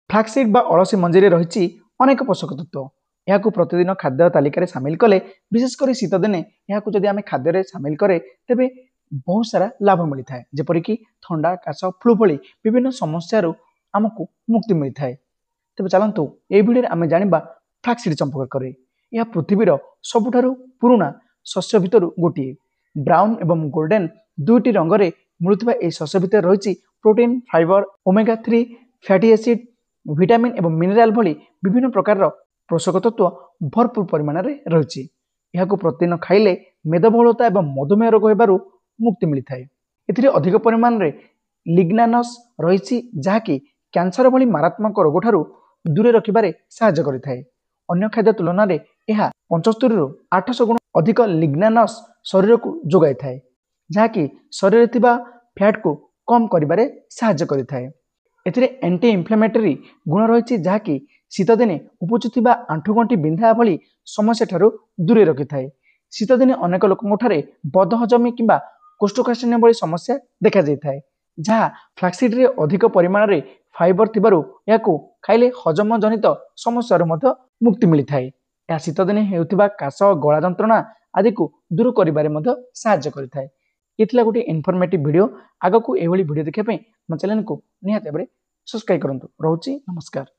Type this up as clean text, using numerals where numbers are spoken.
Flaxseed ବା ଅଳସୀ ମଞ୍ଜିରେ ରହିଛି ଅନେକ ପୋଷକ ତତ୍ତ୍ୱ। ଏହାକୁ ପ୍ରତିଦିନ ଖାଦ୍ୟ ତାଲିକାରେ ସାମିଲ କଲେ, ବିଶେଷ କରି ଶୀତଦିନେ ଏହାକୁ ଯଦି ଆମେ ଖାଦ୍ୟରେ ସାମିଲ କରେ, ତେବେ ବହୁତ ସାରା ଲାଭ ମିଳିଥାଏ, ଯେପରିକି ଥଣ୍ଡା, କାଶ, ଫ୍ଲୁ ଭଳି ବିଭିନ୍ନ ସମସ୍ୟାରୁ ଆମକୁ ମୁକ୍ତି ମିଳିଥାଏ। ତେବେ ଚାଲନ୍ତୁ, ଏହି ଭିଡ଼ିଓରେ ଆମେ ଜାଣିବା ଫ୍ଲାକ୍ସସିଡ୍ ସମ୍ପର୍କରେ। ଏହା ପୃଥିବୀର ସବୁଠାରୁ ପୁରୁଣା ଶସ୍ୟ ଭିତରୁ ଗୋଟିଏ। ବ୍ରାଉନ୍ ଏବଂ ଗୋଲ୍ଡେନ୍ ଦୁଇଟି ରଙ୍ଗରେ ମିଳୁଥିବା ଏହି ଶସ୍ୟ ଭିତରେ ରହିଛି protein, fibre, omega 3 fatty acid, vitamin ଏବଂ ମିନେରାଲ ଭଳି ବିଭିନ୍ନ ପ୍ରକାରର ପୋଷକ ତତ୍ତ୍ୱ ଭରପୁର ପରିମାଣରେ ରହିଛି। ଏହାକୁ ପ୍ରତିଦିନ ଖାଇଲେ ମେଦବହୁଳତା ଏବଂ ମଧୁମେହ ରୋଗ ହେବାରୁ ମୁକ୍ତି ମିଳିଥାଏ। ଏଥିରେ ଅଧିକ ପରିମାଣରେ ଲିଗ୍ନାନସ୍ ରହିଛି, ଯାହାକି କ୍ୟାନ୍ସର ଭଳି ମାରାତ୍ମକ ରୋଗଠାରୁ ଦୂରେ ରଖିବାରେ ସାହାଯ୍ୟ କରିଥାଏ। ଅନ୍ୟ ଖାଦ୍ୟ ତୁଳନାରେ ଏହା 75ରୁ 800 ଗୁଣ ଅଧିକ ଲିଗ୍ନାନସ୍ ଶରୀରକୁ ଯୋଗାଇଥାଏ, ଯାହାକି ଶରୀରରେ ଥିବା ଫ୍ୟାଟକୁ କମ୍ କରିବାରେ ସାହାଯ୍ୟ କରିଥାଏ। ଏଥିରେ ଆଣ୍ଟି ଇନଫ୍ଲାମେଟରୀ ଗୁଣ ରହିଛି, ଯାହାକି ଶୀତଦିନେ ଉପୁଜୁଥିବା ଆଣ୍ଠୁଗଣ୍ଠି ବିନ୍ଧା ଭଳି ସମସ୍ୟାଠାରୁ ଦୂରେଇ ରଖିଥାଏ। ଶୀତଦିନେ ଅନେକ ଲୋକଙ୍କଠାରେ ବଦହଜମି କିମ୍ବା କୋଷ୍ଠକାଠିନ୍ୟ ଭଳି ସମସ୍ୟା ଦେଖାଯାଇଥାଏ, ଯାହା ଫ୍ଲାକ୍ସସିଡ୍ରେ ଅଧିକ ପରିମାଣରେ ଫାଇବର ଥିବାରୁ ଏହାକୁ ଖାଇଲେ ହଜମ ଜନିତ ସମସ୍ୟାରୁ ମଧ୍ୟ ମୁକ୍ତି ମିଳିଥାଏ। ଏହା ଶୀତଦିନେ ହେଉଥିବା କାଶ, ଗଳା ଯନ୍ତ୍ରଣା ଆଦିକୁ ଦୂର କରିବାରେ ମଧ୍ୟ ସାହାଯ୍ୟ କରିଥାଏ। ଏ ଥିଲା ଗୋଟିଏ ଇନଫର୍ମେଟିଭ୍ ଭିଡ଼ିଓ। ଆଗକୁ ଏଭଳି ଭିଡ଼ିଓ ଦେଖିବା ପାଇଁ ଆମ ଚ୍ୟାନେଲକୁ ନିହାତି ଭାବରେ ସବସ୍କ୍ରାଇବ୍ କରନ୍ତୁ। ରହୁଛି, ନମସ୍କାର।